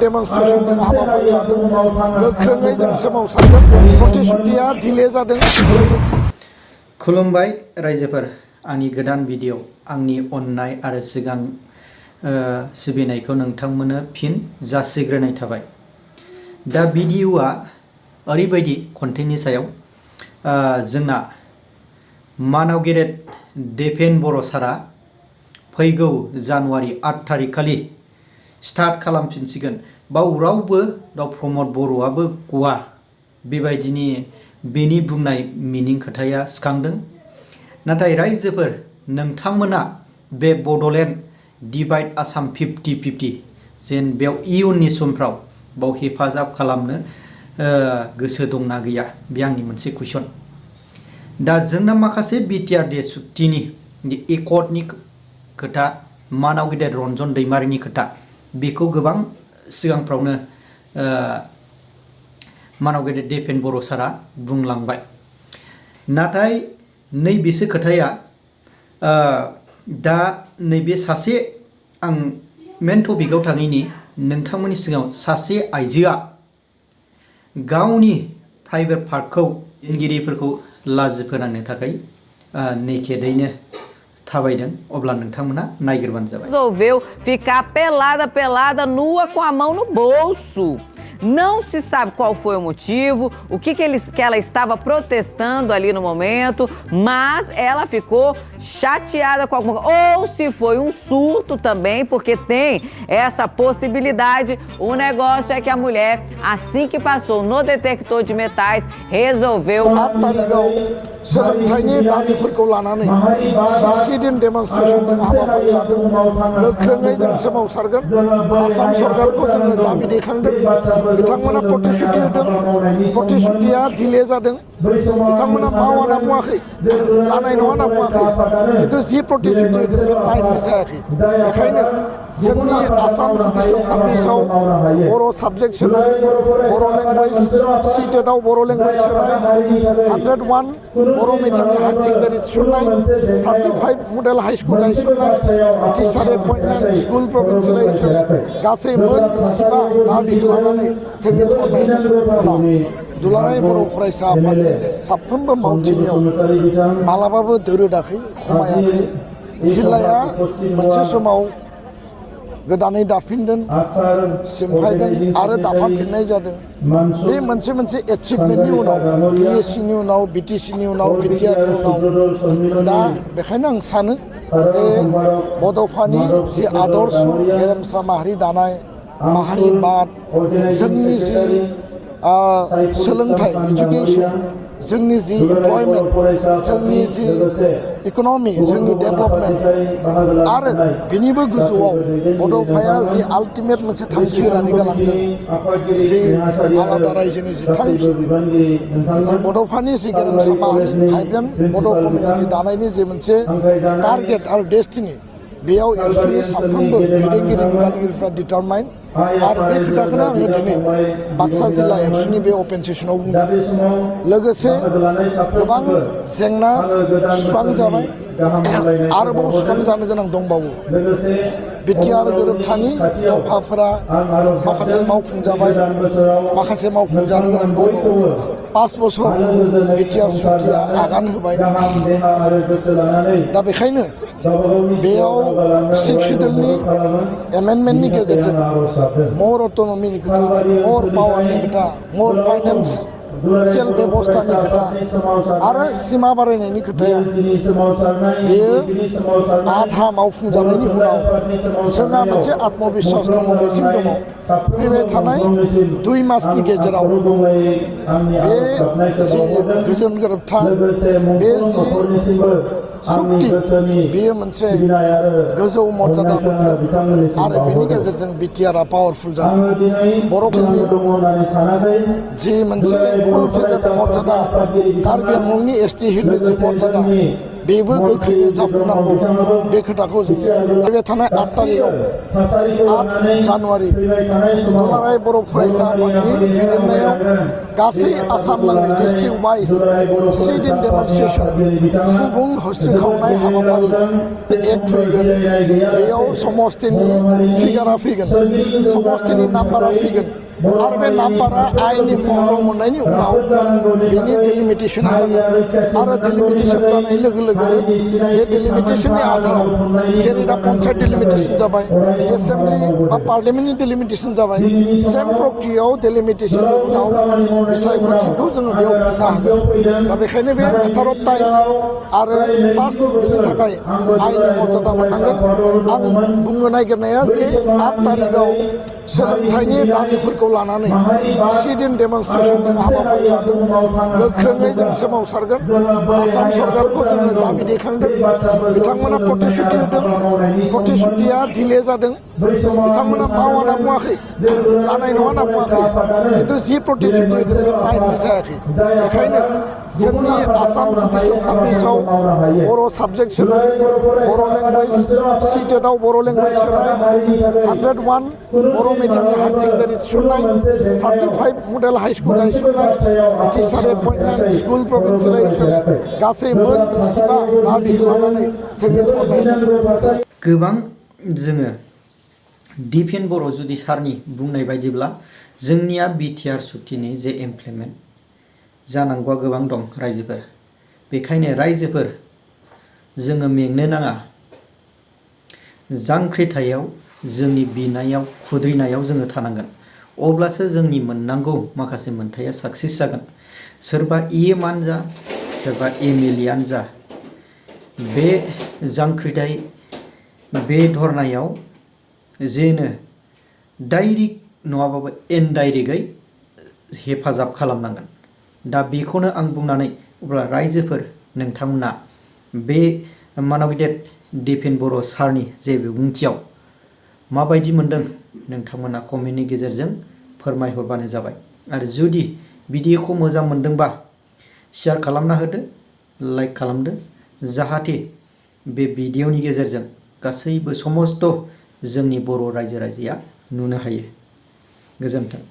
डेमनस्ट्रेशन जों हाबाफारि लादों गोख्रोङै जों सोमावसारगोन प्रतिश्रुतिया डिले जादों। खुलुमबाय रायजोफोर, आंनि गोदान भिडिअ आंनि अननाय आरो सिगां सिबिनायखौ नोंथांमोननो फिन जासिग्रोनाय थाबाय। दा भिडिअआ ओरैबायदि कन्टेन्टनि सायाव जोंना मानाव गेदेर देफेन बर' सारा फैगौ जानुवारि 8 थारिख खालि स्टार्ट खालामफिनसिगोन। बाव रावबो दाव प्रमद बर'आबो गवा बेबायदिनि बेनि बुंनाय मिनिं खोथाया सिखांदों। नाथाय रायजोफोर, नोंथांमोना बे बड'लेण्ड डिभाइड आसाम 50-50 जेन बेयाव इयुननि समफ्राव बाव हेफाजाब खालामनो गोसो दंना गैया, बे आंनि मोनसे कुइसन। दा जोंना माखासे बिटिआर दे सुक्तिनि एकर्डनि खोथा, मानाव गेदेर रन्जन दैमारिनि खोथा, बेखौ गोबां सिगांफ्रावनो मानाव गेदेर देफेन बर' सारा बुंलांबाय। नाथाय नैबेसो खोथाया दा नैबे सासे आं मेन टपिकआव थाङैनि नोंथांमोननि सिगाङाव सासे आइजोआ गावनि प्राइभेट पार्टखौ लिरगिरिफोरखौ लाजि फोनांनो थाखाय नेकेडैनो थाबायदों। अब्ला नोंथांमोना नायग्रोबानो जाबाय। Resolveu ficar pelada, nua com a mão no bolso. Não se sabe qual foi o motivo, o que ela estava protestando ali no momento, mas ela ficou chateada com alguma coisa. Ou se foi um surto também, porque tem essa possibilidade. O negócio é que a mulher, assim que passou no detector de metais, resolveu... सोलोंथाइनि दाबिफोरखौ लानानै 60 दिन डेमनस्ट्रेशन जों हाबाफारि लादों गोख्रोङै जों सोमावसारगोन। आसाम सरकारखौ जोङो दाबि दैखांदों। बिथांमोना प्रतिश्रुति होदों, प्रतिश्रुतिया डिले जादों। बिथांमोना मावा होनना बुङाखै, जानाय नङा होनना बुङाखै, खिन्थु जि प्रतिश्रुति होदों बे टाइमनि जायाखै। बेखायनो जोंनि आसाम जुडिसियेल सार्भिसाव बर' साबजेक्ट सोनाय, बर' लेंगुवेज सिटेटआव बर' लेंगुवेज सोनाय, 101 बर' मिडियामनि हायार सेकेन्डारि थिसननाय, 35 मडेल हाई स्कुल गायसननाय, टिचार एपइन्टमेन्ट, स्कुल प्रभिन्सियेलाइजेसन, गासै मोन 15 दाबिखौ लानानै जोंनि थरनाय दुलाराय बर' फरायसा आफादनि साफ्रोमबो मावथिनियाव मालाबाबो दोरोदाखै, खमायाखै। जिल्लाया मोनसे समाव गोदानै दाफिनदों, सिमफायदों आरो दाफामफिननाय जादों। बे मोनसे मोनसे एचिभमेन्टनि उनाव, पिएससिनि उनाव, बिटिसिनि उनाव, बिटिआरनि उनाव, दा बेखायनो आं सानो जे बड'फानि जि आदर्श गेरेमसा माहारि दानाय, माहारिबाद, जोंनि जि सोलोंथाइ इडुकेसन, जोंनि जि इमप्लयमेन्ट, जोंनि जि इक'नमि, जोंनि डेभेलपमेन्ट आरो बेनिबो गोजौआव बड'फाया जि आल्टिमेट मोनसे थांखि होनानै गालांदों, जि आलादा रायजोनि जि थांखि, जि बड'फानि जि गेरेमसा माहारि भाइब्रेन्ट बड' कमिउनिटि दानायनि जि मोनसे टारगेट आरो डेस्टिनि, बेयाव एबसुनि साफ्रोमबो दैदेनगिरि बिबानगिरिफ्रा डिटारमाइन। आरो बे खोथाखौनो आङो दिनै बाक्सा जिल्ला एबसुनि बे अपेन सेसनाव बुंदों। लोगोसे गोबां जेंना सुस्रांजाबाय, आरोबाव सुस्रांजानो गोनां दंबावो। बिटिआर गोरोबथानि दफाफोरा माखासे मावफुंजाबाय, माखासे मावफुंजानो गोनां दंबावो। 5 बोसोर बिटिआर सुक्तिया आगान होबाय। दा बेखायनो बेयाव 6 सिडुलनि एमेन्डमेन्टनि गेजेरजों more autonomy खोथा, more power खोथा, more फाइनेन्सियेल बेबस्थानि खोथा आरो सिमा बारायनायनि खोथाया बेयो आधा मावफुंजानायनि उनाव जोंहा मोनसे आत्मबिश्वास दङ, मिजिं दङ। फैबाय थानाय 2 मासनि गेजेराव बे जि गोजोन गोरोबथा, बे जि सुक्ति, बेयो मोनसे गोजौ मर्यादा मोनगोन आरो बेनि गेजेरजों बिटिआरआ पावारफुल जागोन। बर'फोरनि जि मोनसे फुल फेजाब मर्यादा, कार्बि आंलंनि एसटि हिलनि जि मर्यादा, बेबो गोख्रैनो जाफुंनांगौ बे खोथाखौ जोङो फैबाय थानाय 8 तारिखआव 8 जानुवारि दुलाराय बर' फरायसा आफादनि दैदेननायाव गासै आसाम नाङै डिस्ट्रिक्ट वाइज 3 दिन डेमनस्ट्रेशन सुबुं होस्रिखावनाय हाबाफारि एक फैगोन बेयाव समस्तिनि फिगारा फैगोन समस्तिनि नाम्बारा फैगोन आरो बे नाम्बारा आइननि महराव मोननायनि उनाव बेनि डिलिमिटेशना जागोन आरो डिलिमिटेशन जानाय लोगो लोगोनो बे डिलिमिटेशननि आधाराव जेरै दा पन्सायत डिलिमिटेशन जाबाय एसेम्बलि बा पार्लियामेन्टनि डिलिमिटेशन जाबाय सेम प्रक्रियायाव डिलिमिटेशननि उनाव बिसायख'थिखौ जोङो बेयाव खुंनो हागोन दा बेखायनो बे मेटार अफ टाइम आरो फार्स्ट बेनि थाखाय आइननि मर्यादा मोननांगोन आं बुंनो नागिरनाया जे 8 तारिखआव सोलोंथाइनि दाबिफोरखौ लानानै 3 दिन डेमनस्ट्रेशन जों हाबाफारि लादों गोख्रोङै जों सोमावसारगोन आसाम सरकारखौ जोङो दाबि दैखांदों बिथांमोना प्रतिश्रुति होदों प्रतिश्रुतिया डिले जादों बिथांमोना मावा होनना बुङाखै जानाय नङा होनना बुङाखै खिन्थु जि प्रतिश्रुति होदों बे टाइमनि जायाखै बेखायनो जोंनि आसाम जुडिसियेल सार्भिसाव बर' साबजेक्ट सोनाय बर' लेंगुवेज सिटेटआव बर' लेंगुवेज सोनाय 101 बर' मिडियामनि हायार सेकेन्डारि थिसननाय 35 मडेल हाई स्कुल गायसननाय टिचार एपइन्टमेन्ट स्कुल प्रभिन्सियेलाइजेसन गासै मोन 15 दाबिखौ लानानै जोंनि धरनाया जादों। गोबां जोङो डिफेन बर' जुदि सारनि बुंनाय बायदिब्ला जोंनिया बिटिआर सुक्तिनि जे इमप्लिमेन्ट जानांगौआ गोबां दं रायजोफोर बेखायनो रायजोफोर जोङो मेंनो नाङा जांख्रिथायाव जोंनि बिनायाव खुद्रिनायाव जोङो थानांगोन अब्लासो जोंनि मोननांगौ माखासे मोनथाया साक्सेस जागोन सोरबा इएमआनो जा सोरबा एमएलएआनो जा बे जांख्रिथाय बे धरनायाव जेनो डाइरेक्ट नङाबाबो इनडाइरेक्टयै हेफाजाब खालामनांगोन दा बेखौनो आं बुंनानै अब्ला रायजोफोर नोंथांमोना बे मानबिदेत डिफेन बर' सारनि जे बिबुंथियाव माबायदि मोनदों नोंथांमोना कमेन्टनि गेजेरजों फोरमायहरबानो जाबाय आरो जुदि भिडिअखौ मोजां मोनदोंबा शेयार खालामना होदो लाइक खालामदो जाहाथे बे भिडिअनि गेजेरजों गासैबो समस्त जोंनि बर' रायजो राजाया नुनो हायो गोजोन्थों।